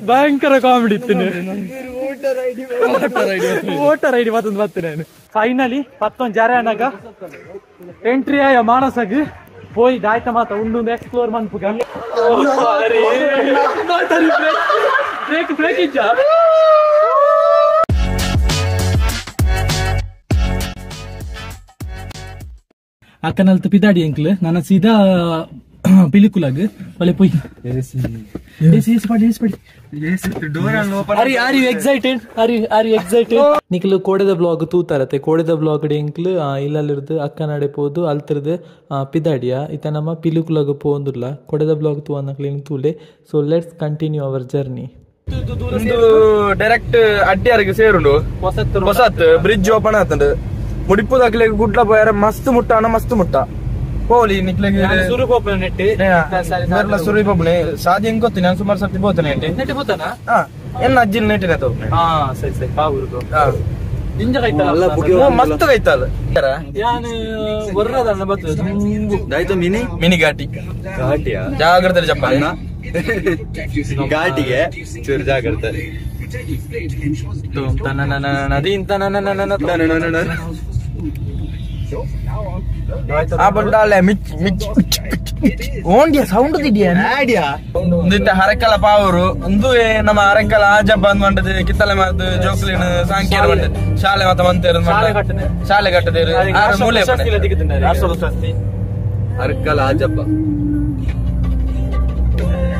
ಭಯಂಕರ ಕಾಮಿಡಿ ಇತ್ತು. Voter ID ಮತ್ತೊಂದು ಬರ್ತೇನೆ. ಫೈನಲಿ ಪತ್ತೊಂದು ಜಾರೆ ಅನ್ನಾಗ ಎಂಟ್ರಿ ಆಯ ಮಾನಸಗ್ ಪೋಯ್ ದಾಯ್ತ ಮಾತ ಉಂಡು ಎಕ್ಸ್ಪ್ಲೋರ್ ಮನ್ಪುಗ. ಬ್ರೇಕ್ ಬ್ರೇಕ್ ಇಜ್ಜ ಅಕ್ಕನಲ್ತ ಪಿದಾಡಿ ಅಂಕ್ಲ್ ನನ್ನ ಸೀದಾ ಪಿಲಿಕುಲಾಗ್ ಒಳ್ಳೆ ಪೋಯ್. Are you excited? Are you excited? ನಿಕ್ಲು ಕೋಡೆದ ಬ್ಲಾಗ್ ತೂತಾರತೆ. ಕೋಡೆದ ಬ್ಲಾಗ್ ಎಂಕ್ಲು ಇಲ್ಲಲ್ಲಿರ್ದು ಅಕ್ಕನಡೆ ಪೋದು ಅಲ್ತಿರ್ದು ಪಿದಾಡಿಯ ಇತ ನಮ್ಮ ಪಿಲಿಕುಲಾಗ್ ಪೋಂದುಲ್ಲ. ಕೋಡೆದ ಬ್ಲಾಗ್ ತೂ ಅನ್ನಕ್ಲೇನು ತೂಲೆ. So let's continue our journey. Direct ಅಡ್ಡಿಯಾರಿಗೆ ಸೇರುಂಡು ಹೊಸತ್ ಬ್ರಿಡ್ಜ್ ಓಪನ್ ಆತಂಡು. ಮುಡಿಪುದಾಕ್ಲೆ ಗುಡ್ಲ ಪೋಯಾರ ಮಸ್ತ್ ಮುಟ್ಟ ಅಣ್ಣ ಮಸ್ತ್ ಮುಟ್ಟ ಪೋಲಿ ನಿಕ್ಲೆಗ್ ಸುರು ಪೋಪುನ ನೆಟ್ಟಿ ಮೆರ್ಲ ಸುರು ಪೋಪುನೆ ಸಾದಿ ಹೆಂಗ್ ಗೊತ್ತಿ ನಾನು ಸುಮಾರು ಸರ್ತಿ ಪೋತನೆ ನೆಟ್ಟಿ ನೆಟ್ಟಿ ಪೋತನ ಎನ್ನ ಅಜ್ಜಿನ ನೆಟ್ಟಿನ ತೋಪುನೆ. ಹಾ ಸರಿ ಸರಿ ಪಾವುರ್ಗು ದಿಂಜ ಕೈತಲ್ಲ ಮಸ್ತ್ ಕೈತಲ್ಲ ಯಾನ್ ವರ್ರದನ್ನ ಬತ್ತು ದಾಯ್ತು ಮಿನಿ ಮಿನಿ ಘಾಟಿ ಘಾಟಿಯಾ ಜಾಗ್ರತೆ ಜಂಪ ಘಾಟಿಗೆ ಚೂರು ಜಾಗ್ರತೆ. ಹರಕಲ ಪಾವರು ಒಂದು ನಮ್ಮ ಹರಕಲ ಆಜಬ್ಬ ಅಂದ್ ಮಂಡದು ಕಿತ್ತಲೆ ಮಾತು ಜೋಕ್ಲಿನ ಸಾಂಕೇರ ಮಂಡದು ಶಾಲೆ ಮಾತ ಮಂತೇರು ಶಾಲೆ ಕಟ್ಟದೇರು ಮೂಲೆ ಹರಕಲ ಆಜಬ್ಬ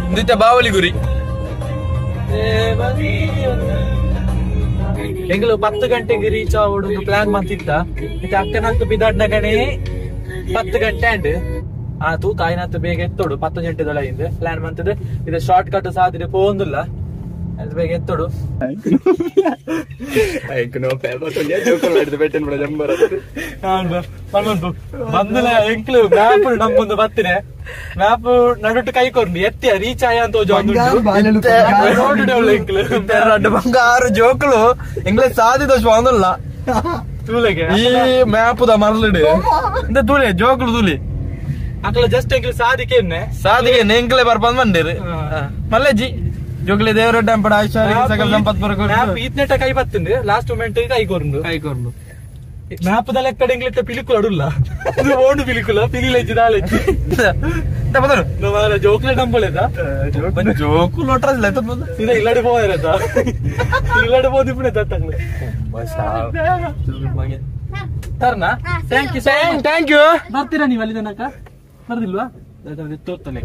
ಒಂದಿತ್ತ ಬಾವಲಿ ಗುರಿ. ಎಂಗ್ಲು 10 ಗಂಟೆಗೆ ರೀಚ್ ಆವಡು ಪ್ಲಾನ್ ಮಂತಿತ್ತ. ಮತ್ತೆ ಅಕ್ಕನಂತ ಬಿದಾಡ್ನಗಣೆ 10 ಗಂಟೆ ಅಂಡ್ ಆ ತೂ ಕಾಯಿನಂತ ಬೇಗ ಎತ್ತೋಡು 10 ಗಂಟೆದೊಳಗಿಂದ ಪ್ಲಾನ್ ಮಂತದ. ಇದು ಶಾರ್ಟ್ ಕಟ್ ಸಾದಿದೆ ಪೋಂದುಲ್ಲ ಅದು ಬೇಗ ಎತ್ತೋಡು. ಬಂದಲ ಎಂಕ್ಲು ಮ್ಯಾಪ್ ನಮ್ಮೊಂದು ಬತ್ತಿನ ಮ್ಯಾಪ್ ನಡುಟು ಕೈ ಕೊರ್ನು ಎತ್ತಿಯ ರೀಚ್ ಆಯ ಅಂತ ಬಂಗಾರು ಜೋಕ್ಲು ಎಂಗ್ಲೆ ಸಾದಿದ ಬಂದಲ್ಲ ತೂಲೆಗೆ ಈ ಮ್ಯಾಪ್ the ಮರಲಿಡು ಇಂದ ತೂಲೆ ಜೋಕ್ಲು ತೂಲಿ ಅಕ್ಲ ಜಸ್ಟ್ ಎಂಕ್ಲು ಸಾದಿಕೆ ಸಾದಿಕೆ ಎಂಕ್ಲೆ ಬರ್ಪಂದ್ ಬಂದಿರು ಮಲ್ಲೆಜ್ಜಿ ಜೋಕ್ಲೆ ದೇವರ ಡ್ಯಾಂಪಡ ಐಶ್ವರ್ಯ ಸಕಲ ಸಂಪತ್ ಬರಕ ಮ್ಯಾಪ್ ಈತ್ನೆಟ ಕೈ ಬತ್ತಿಂದು ಲಾಸ್ಟ್ ಮೂಮೆಂಟ್ ಕೈ ಕೊರ್ನು ಕೈ ಕೊರ್ನು ಮ್ಯಾಪ್ ದ ಲೆಕ್ಕಡೆ ಎಂಗ್ಲಿಟ್ಟ ಪಿಲಿಕುಲ ಅಡುಲ್ಲ ಇದು ಓಡು ಪಿಲಿಕುಲ ಪಿಲಿಲೆಜ್ಜಿ ದಾಲೆಜ್ಜಿ ಜೋಕ್ಲೆ ನಂಬಲೇದ ಜೋಕು ಲೋಟ್ರಲ್ಲ ಸೀದಾ ಇಲ್ಲಡೆ ಹೋಗಿರತ್ತ ಇಲ್ಲಡೆ ಹೋದಿಪ್ಪುನೆ ತತ್ತಂಗ್ಲೆ ತರ್ನಾ. Thank you thank you. ಬರ್ತೀರಾ ನೀವು ಅಲ್ಲಿ ತನಕ ಬರ್ದಿಲ್ವಾ? ತೋರ್ತಾನೆ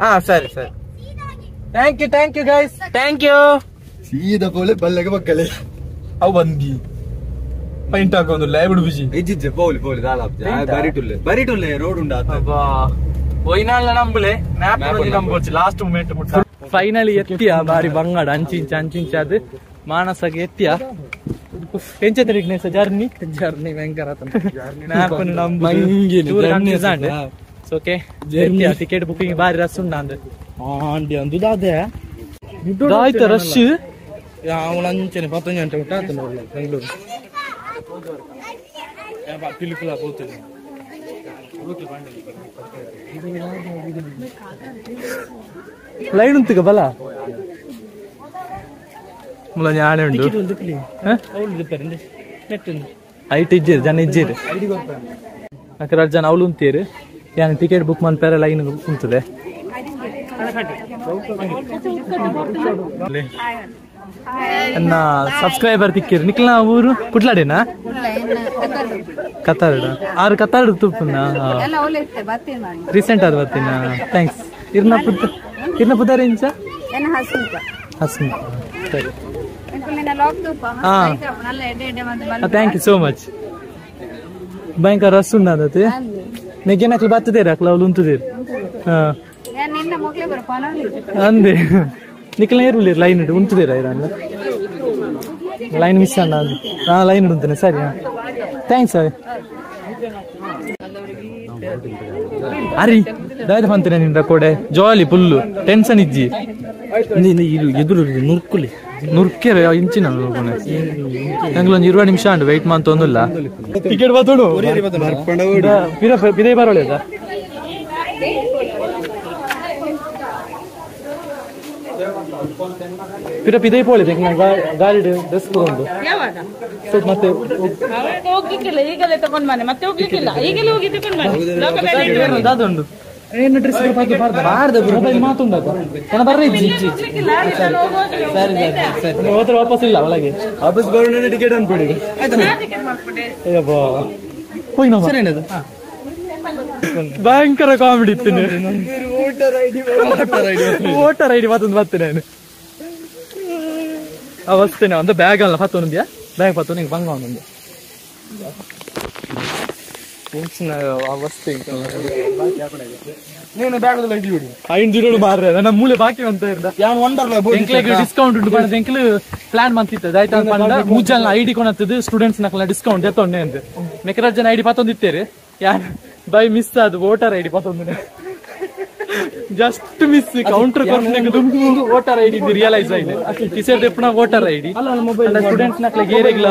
ಹಾ ಸರಿ ಸರಿ thank you thank you guys thank you. ಸೀದಾ ಪೋಲೆ ಬಲ್ಲೆಗೆ ಬಕ್ಕಲೆ ಅವು ಬಂದಿ ಪೈಂಟ್ ಹಾಕೊಂದು ಲೈಬಿಡು ಬಿಜಿ ಇಜ್ಜಿಜ್ಜೆ ಪೋಲಿ ಪೋಲಿ ದಾಲಾಪ್ಜೆ ಬರಿಟುಲ್ಲೆ ಬರಿಟುಲ್ಲೆ ರೋಡ್ ಉಂಡಾ ಒಯ್ನಾಳ ನಂಬುಲೆ ಮ್ಯಾಪ್ ನಂಬೋಚು ಲಾಸ್ಟ್ ಮೂಮೆಂಟ್ ಮುಟ್ಟ. ಫೈನಲಿ ಎತ್ತಿಯ ಬಾರಿ ಬಂಗಾಡ ಅಂಚಿಂಚ ಅಂಚಿಂಚ ಅದು ಮಾನಸಗೆ ಎತ್ತಿಯ ಎಂಚ ತರೀಕ್ ಜರ್ನಿ ಜರ್ನಿ ಭಯಂಕರ ಮ್ಯಾಪ್ ನಂಬು ಓಕೆ. ಟಿಕೆಟ್ ಬುಕಿಂಗ್ ಬಾರಿ ರಸ್ ಉಂಡ ಅಂದ್ ಆಂಡಿ ಅಂದು ದಾದೆ ಆಯ್ತು ರಶ್ ಅವನ ಅಂಚನೆ 10 ಗಂಟೆ ಊಟ ಆಯ್ತು ಬೆಂಗಳೂರು ಪಿಲಿಕುಲ ಹೋಗ್ತೇನೆ. ಲೈನ್ ಉಂತುಗ ಬಲ ಮುಲ ಜ್ಞಾನ ಉಂಟು ಐಟ್ ಇಜ್ಜೇರು ಜನ ಇಜ್ಜೇರು ಅಕ್ಕರ ಜನ ಅವಳು ಉಂತೇರು ಯಾನ್ ಟಿಕೆಟ್ ಬುಕ್ ಮನ್ಪೇರ ಲೈನ್ ಉಂತದೆ. ಅನ್ನ ಸಬ್ಸ್ಕ್ರೈಬರ್ ತಿಕ್ಕಿರು ನಿಕ್ಲ ಊರು ಕುಟ್ಲಾಡೇನಾ ಕತ್ತಾರಡ ಆರು ಕತ್ತಾರಡು ತುಪ್ಪುನ ರೀಸೆಂಟ್ ಆದ ಬರ್ತೀನ. Thanks. ಇರ್ನ ಪುತ್ತ ಇರ್ನ ಪುದಾರ ಇಂಚ ಹಸ್ಮುಖ ಸರಿ. Thank you so much. ಭಯಂಕರ ರಸ್ ಉಂಡಾದತೆ ನೆಗ್ಗೆನಕ್ಲು ಬತ್ತದೇರು ಅಕ್ಲ ಅವಳು ಉಂತದೇರು. ಅಂದೆ ನಿಕ್ಲ ಏರುಲಿ ಲೈನ್ ಇಡು ಉಂತದೇರ ಇರಲ್ಲ ಲೈನ್ ಮಿಸ್ ಅಣ್ಣ. ಹಾ ಲೈನ್ ಉಂತಾನೆ ಸರಿ. Thanks sir. ಅರಿ ದಾದ ಬಂತೇನೆ ನಿಂದ ಕೊಡೆ ಜಾಲಿ ಫುಲ್ಲು ಟೆನ್ಷನ್ ಇಜ್ಜಿ ಎದುರು ನುರ್ಕುಲಿ ನುರ್ಕೆರೆ ಇಂಚಿನ ನಂಗೆ 20 ನಿಮಿಷ ಅಂಡು ವೆಯ್ಟ್ ಮಂತ ಒಂದಿಲ್ಲ. ಟಿಕೆಟ್ ಬತ್ತೋಡು ಪಿರೇ ಬರೋಳೆದ. ಪಿರ ಪಿದೈ ಪೋಳಿದೆ ಗಾಡಿ ಡ್ರೆಸ್ ತಗೊಂಡು ಸೊ ಮತ್ತೆ ಹೋಗ್ಲಿಕ್ಕಿಲ್ಲ ಈಗಲೇ ತಗೊಂಡ್ ಬನ್ನಿ ಮತ್ತೆ ಹೋಗ್ಲಿಕ್ಕಿಲ್ಲ ಈಗಲೇ ಹೋಗಿ ತಗೊಂಡ್ ಬನ್ನಿ ಅದೊಂದು ಏನು ಡ್ರೆಸ್ ಬಾರ್ದ ಮೊಬೈಲ್ ಮಾತುಂಡದ ನಾನು ಬರ್ರೆ ಇಜ್ಜಿ ಸರಿ ಸರಿ ಹೋದ್ರೆ ವಾಪಸ್ ಇಲ್ಲ ಒಳಗೆ ವಾಪಸ್ ಬರೋಣ ಟಿಕೆಟ್ ಅನ್ಬಿಡಿ ಹೋಗಿ ನಾವು ಭಯಂಕರ ಕಾಮಿಡಿ ಇತ್ತು. ವೋಟರ್ ಐಡಿ ಮತ್ತೊಂದು ಬರ್ತೇನೆ ನಾನು ಅವಸ್ಥೆನೆ ಒಂದು ಬ್ಯಾಗ್ ಅಲ್ಲ ಪತ್ತೊಂದಿಯಾ ಬ್ಯಾಗ್ ಪತ್ತೊಂದು ಹಿಂಗೆ ಬಂಗ ಒಂದೊಂದು ಅವಸ್ಥೆ. ನೀನು ಬ್ಯಾಗ್ ಐದು ಮಾರ್ರೆ ನನ್ನ ಮೂಲೆ ಬಾಕಿ ಅಂತ ಡಿಸ್ಕೌಂಟ್ ಉಂಟು ಪಂಡ ಎಂಕ್ಲು ಪ್ಲಾನ್ ಮಂತಿತ್ತು ಆಯ್ತಾ ಪಂಡ ಮೂಜಲ್ ಐಡಿ ಕೊನತ್ತದು ಸ್ಟೂಡೆಂಟ್ಸ್ ನಕಲ ಡಿಸ್ಕೌಂಟ್ ಎತ್ತೊಂಡೆ ಅಂತ ಮೆಕರಾಜನ್ ಐಡಿ ಪತ್ತೊಂದು ಇತ್ತೇರು ಯಾರು ಬೈ ಮಿಸ್ ಅದು ವೋಟರ್ ಐಡಿ ಪತ್ತೊಂದು just miss counter voter ID realise ಆಗಿದೆ ಕಿಸೇರ್ ದೆಪ್ಪನ voter ID students ನಕ್ಲೆ ಗೇರೆಗ್ಲ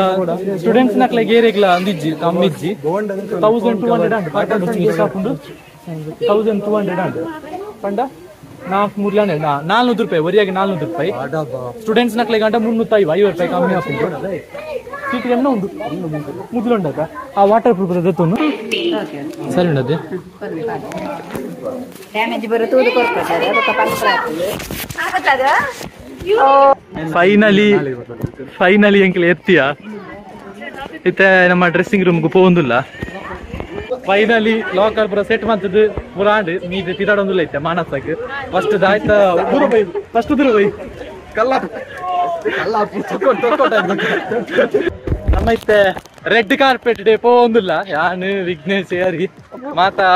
students ನಕ್ಲೆ ಗೇರೆಗ್ಲ ಅಂದಿಜ್ಜಿ ಕಮ್ಮಿಜ್ಜಿ 1200 ಅಂಡ್ 1200 ಅಂಡ್ ಪಂಡ ನಾಲ್ಕು ಮೂರ್ಲ 400 ರೂಪಾಯಿ ಒರಿಯಾಗಿ 400 ರೂಪಾಯಿ ಸ್ಟೂಡೆಂಟ್ಸ್ ನಕ್ಲೆ ಗಂಟ 350 ರೂಪಾಯಿ ಕಮ್ಮಿ ಹಾಕೊಂಡು ಸೀಟ್ ಎನ್ನ ಉಂಟು ಮುದ್ಲುಂಡದ ಆ ವಾಟರ್ ಪ್ರೂಫ್ ದತ್ತೊಂದು ಸರಿ ಉಂಡದೆ ಫೈನಲಿ ಫೈನಲಿ ಎಂಕ್ಲೆ ಎತ್ತಿಯ ಇತ್ತೆ ನಮ್ಮ ಡ್ರೆಸ್ಸಿಂಗ್ ರೂಮ್ಗೆ ಪೋಂದುಲ್ಲ. ಫೈನಲಿ ಲಾಕರ್ ಪೂರ ಸೆಟ್ ಮಾಡ್ತದ್ದು ಪೂರ ಆಂಡ್ ಮೀದ ತಿದಾಡೊಂದುಲ್ಲ ಐತೆ ಮಾನಸಕ್ಕೆ ಫಸ್ಟ್ ದಾಯ್ತ ದೂರ ಬೈ ಫಸ್ಟ್ ದೂರ ಬೈ ನಮ್ಮ ಇತ್ತೆ ರೆಡ್ ಕಾರ್ಪೆಟ್ ಡೇ ಪೋಂದುಲ್ಲ ಯಾನು ವಿಘ್ನೇಶ್ ಯಾರಿ ಮಾತಾ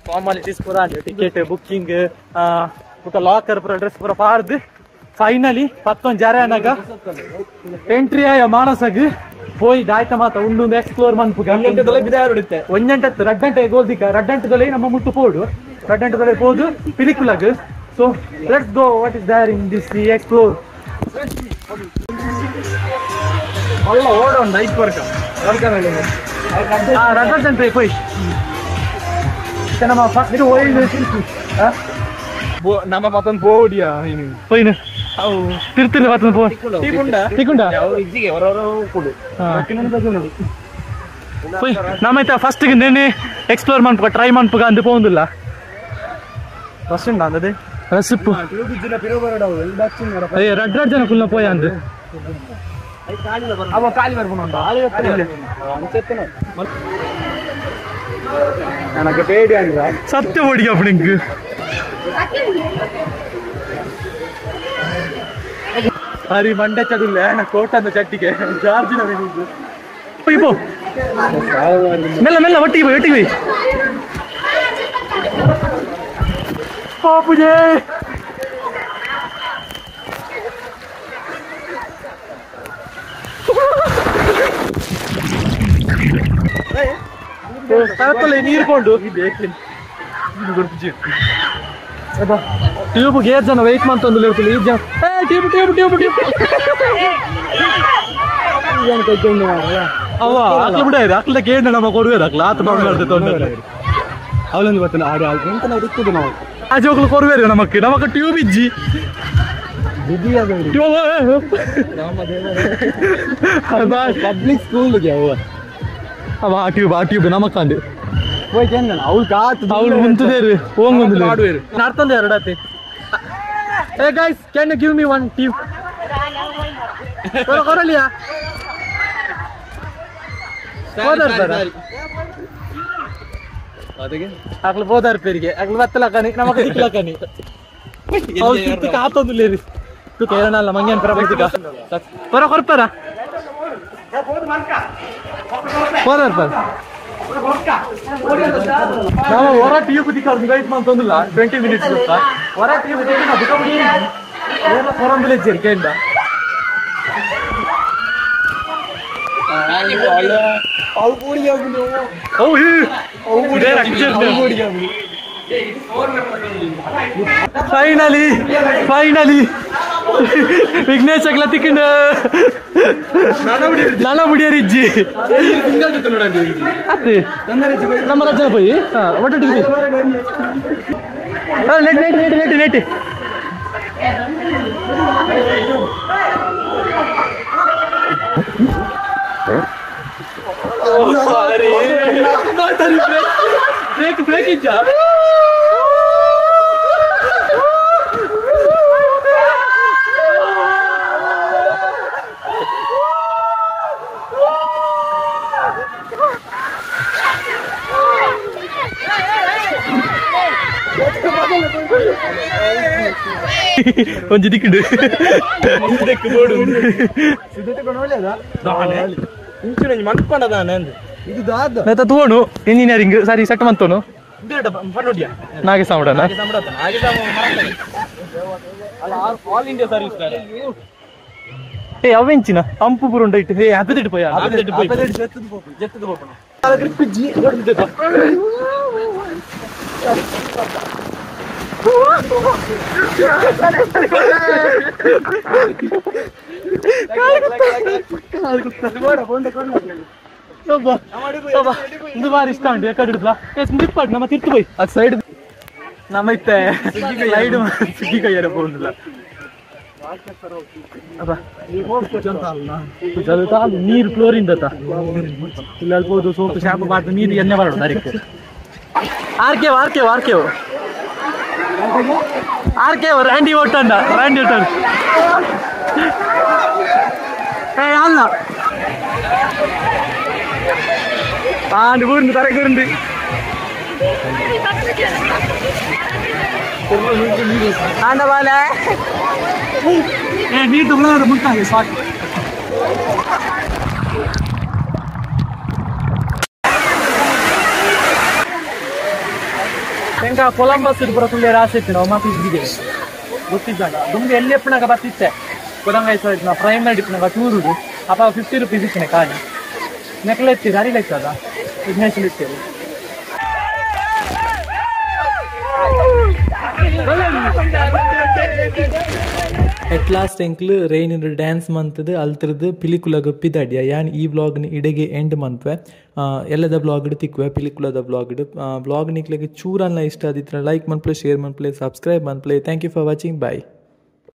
ಫಾರ್ಮಾಲಿಟೀಸ್ ಪೂರ and ticket booking ಬುಕ್ಕ ಲಾಕರ್ ಪೂರ ಡ್ರೆಸ್ ಪೂರ ಪಾರ್ದು ಫೈನಲಿ ಪತ್ತೊಂದು ಜರ ಅನ್ನಾಗ ಎಂಟ್ರಿ ಆಯ ಮಾನಸಗ್ ಪೋಯಿ ದಾಯ್ತ ಮಾತ ಉಂಡು ಎಕ್ಸ್ಪ್ಲೋರ್ ಮನ್ಪುಗ ಒಂಜಂಟೆ ರಡ್ಡಂಟೆ ಗೋಲ್ದಿಕ ರಡ್ಡಂಟದೊಲೆ ನಮ್ಮ ಮುಟ್ಟು ಪೋಡು ರಡ್ಡಂಟದೊಲೆ ಪೋದು ಪಿಲಿಕುಲಗ್. So let's go what is there in this explore. ಅಲ್ಲ ಓಡೋಣ ಐದು ವರ್ಕ ರಡ್ಡಂಟೆ ಪೋಯ್ ನಮ್ಮ ಫಸ್ಟ್ ನಮ್ಮ ಪತ್ತೊಂದು ಪೋಡಿಯಾ ಪೋಯ್ನು ತಿರ್ತಿಲ್ಲ ಪತ್ತೊಂದು ಪೋ ತಿಕ್ಕುಂಡ ಪೋಯ್ ನಮ್ಮೈತ ಫಸ್ಟ್ ನೆನೆ ಎಕ್ಸ್ಪ್ಲೋರ್ ಮನ್ಪುಗ ಟ್ರೈ ಮನ್ಪುಗ ಅಂದು ಪೋಂದುಲ್ಲ ಫಸ್ಟ್ ಉಂಡ ಅಂದದೆ ರಸಿಪ್ಪು ಅಯ್ಯ ರಡ್ ರಡ್ ಜನ ಕುಲ್ಲ ಪೋಯ ಅಂದು ಅವ ಖಾಲಿ ಬರ್ಪುಂಡ ನನಗೆ ಬೇಡಿ ಅಂದ್ರ ಸತ್ಯ ಓಡಿಗೆ ಅಪ್ಪನಿಂಗ್ ಹರಿ ಮಂಡೆ ಚದುಲ್ಲ ಕೋಟಂದ ಚಟ್ಟಿಗೆ ಜಾರ್ಜಿನ ಪೋ ಮೆಲ್ಲ ಮೆಲ್ಲ ಒಟ್ಟಿಗೆ ಹೋಯ್ ಒಟ್ಟಿಗೆ ಹೋಯ್ ಪಾಪುಜೇ ನೀರು ಕೊಂಡು ಟ್ಯೂಬ್ ಏಟ್ ಜನ ವೆಯ್ಟ್ ಮಾಡ್ತಂದು ಇರ್ತದೆ ಈ ಜನ tube tube tube tube ಅವ ಅಕ್ಲ ಬಿಡ ಅಕ್ಲ ಕೇಂದ್ರ ನಮ್ಮ ಕೊಡುವೆ ಅಕ್ಲ ಆತ ತೊಂದರೆ ಅವಳೊಂದು ಗೊತ್ತಿಲ್ಲ ಆಡಿ ಎಂತ ನಾವು ಇರ್ತದೆ ನಾವು ಆ ಜೋಕ್ಲು ಕೊರುವೇರು ನಮಕ್ ನಮಕ್ ಟ್ಯೂಬ್ ಇಜ್ಜಿ ಪಬ್ಲಿಕ್ ಸ್ಕೂಲ್ ಅವ ಆ ಟ್ಯೂಬ್ ಆ ಟ್ಯೂಬ್ ನಮಕ್ಕಂಡು ಅವಳು ಕಾತು ಅವಳು ಮುಂತದೇರು ಹೋಂಗೊಂದು ಅರ್ಥಂದ ಎರಡಾತೆ. Hey guys, can you give me one tube? ಕೊರಲಿಯಾ ಅಕ್ಲು ಬೋದಾರ್ ಪೇರಿಗೆ ಅಕ್ಲು ಬತ್ತಲಕನಿ ನಮಕ್ ದಿಕ್ಲಕನಿ ಅವಳು ತಿತ್ತು ಕಾತೊಂದುಲ್ಲೇರಿ ತು ಕೇರನಲ್ಲ ಮಂಗ್ಯಾನ್ ಪರ ಬೈತಿಕ ಪರ ಕೊರ್ಪರ ಹೋದಾರ್ ಪರ ನಾವು ಹೊರ ಟ್ಯೂಬ್ ದಿಕ್ಕ ಗೈಟ್ ಮಾಡ್ತೊಂದಿಲ್ಲ 20 ಮಿನಿಟ್ಸ್ ಗೊತ್ತಾ ಹೊರ ಟ್ಯೂಬ್ ದಿಕ್ಕ ಹೊರಂಬುಲೆ ಕೇಂದ್ರ ಫೈನಲಿ ಫೈನಲಿ ವಿಘ್ನೇಶ್ ಅಗ್ಲ ತಿಕ್ಕಿಂಡ ನನ ಮುಡಿಯರಿಜ್ಜಿ ಅತ್ತೆ ನಮ್ಮ ರಜನ ಪೋಯಿ ಒಟ್ಟೊಟ್ಟಿಗೆ net net net net net break break ಇಜ್ಜ ಒಂಜಿ ದಿಕ್ಕಿಂಡು ನೇತ ತೂವಣು ಇಂಜಿನಿಯರಿಂಗ್ ಸರಿ ಸೆಟ್ ಮಂತೋನು ನಾಗೆ ಸಾಂಬಡನ ಏ ಅವೆಂಚಿನ ಅಂಪು ಪುರುಂಡ ಇಟ್ಟು ಏ ಅಪೆದಿಟ್ಟು ಪೋಯ ಇಂದು ಬಾರಿ ಇಷ್ಟ ಉಂಟು ಎಕಡೆ ಹಿಡಿದ್ಲಾ ನಿಪ್ಪಾಡು ನಮ್ಮ ತಿರ್ತು ಪೋಯ್ ಅದು ಸೈಡ್ ನಮ್ಮ ಇತ್ತೆ ಸೈಡ್ ಸುಗ್ಗಿ ಕೈಯರ ಪೋಂದಿಲ್ಲ ನೀರು ಕ್ಲೋರಿನ್ ದತ್ತ ಇಲ್ಲ ಅಲ್ಬೋದು ಸೋಪು ಶಾಂಪು ಮಾಡ್ದು ನೀರು ಎಣ್ಣೆ ಬರೋಣ direct RK RK RK RK ರ್ಯಾಂಡಿ ಓಟನ್ ರ್ಯಾಂಡಿ ಓಟನ್ ಏ ಅಲ್ಲ ಆಂಡ್ ಊರ್ನು ತರಗುಂದು ಆಂಡ ಬಾಲೆ ಏ ನೀರು ತಗೊಳ್ಳೋದು ಮುಂತಾಗಿ ಸಾಕು ಎಂಕ ಕೊಲಂಬಸ್ ಪೂರ ತುಳ್ಳಿಯರ ಆಸೆ ಇತ್ತು ನಾವು ಮಾತು ಇದ್ದಿದೆ ಗೊತ್ತಿದ್ದಾಗ ದುಂಬು ಎಲ್ಲಿ ಎಪ್ಪನಾಗ ಬತ್ತಿತ್ತೆ ಕೊಡಂಗಾಯಿ ಸರ್ ಪ್ರೈಮರಿ ಡಿಪ್ಪನಾಗ ಟೂರುಡು ಅಪ್ಪ 50 ರುಪೀಸ್ ಇತ್ತನೆ ಖಾಲಿ ನೆಕ್ಲೆ ಇತ್ತಿದೆ ಅರಿಲ ಇತ್ತದ ವಿಘ್ನೇಶ್ ಇತ್ತೇವೆ ಅಟ್ ಲಾಸ್ಟ್ ಎಂಕ್ಲು ರೈನ್ ಡ್ಯಾನ್ಸ್ ಮಂತದ್ದು ಅಲ್ತ್ರದ್ದು ಪಿಲಿಕುಲಗ ಪಿದಾಡಿಯ ಯಾನ್ ಈ ಬ್ಲಾಗ್ನ ಇಡೆಗೆ ಎಂಡ್ ಮಂತ್ವೆ ಎಲ್ಲದ ಬ್ಲಾಗ್ ತಿಕ್ಕುವೆ ಪಿಲಿಕುಲದ ಬ್ಲಾಗ್ ಬ್ಲಾಗ್ ನಿಕ್ಲೆಗೆ ಚೂರನ್ನ ಇಷ್ಟ ಆದಿತ್ರ ಲೈಕ್ ಮನ್ಪ್ಲೆ ಶೇರ್ ಮನ್ಪ್ಲೆ ಸಬ್ಸ್ಕ್ರೈಬ್ ಮನ್ಪ್ಲೆ. Thank you for watching. Bye.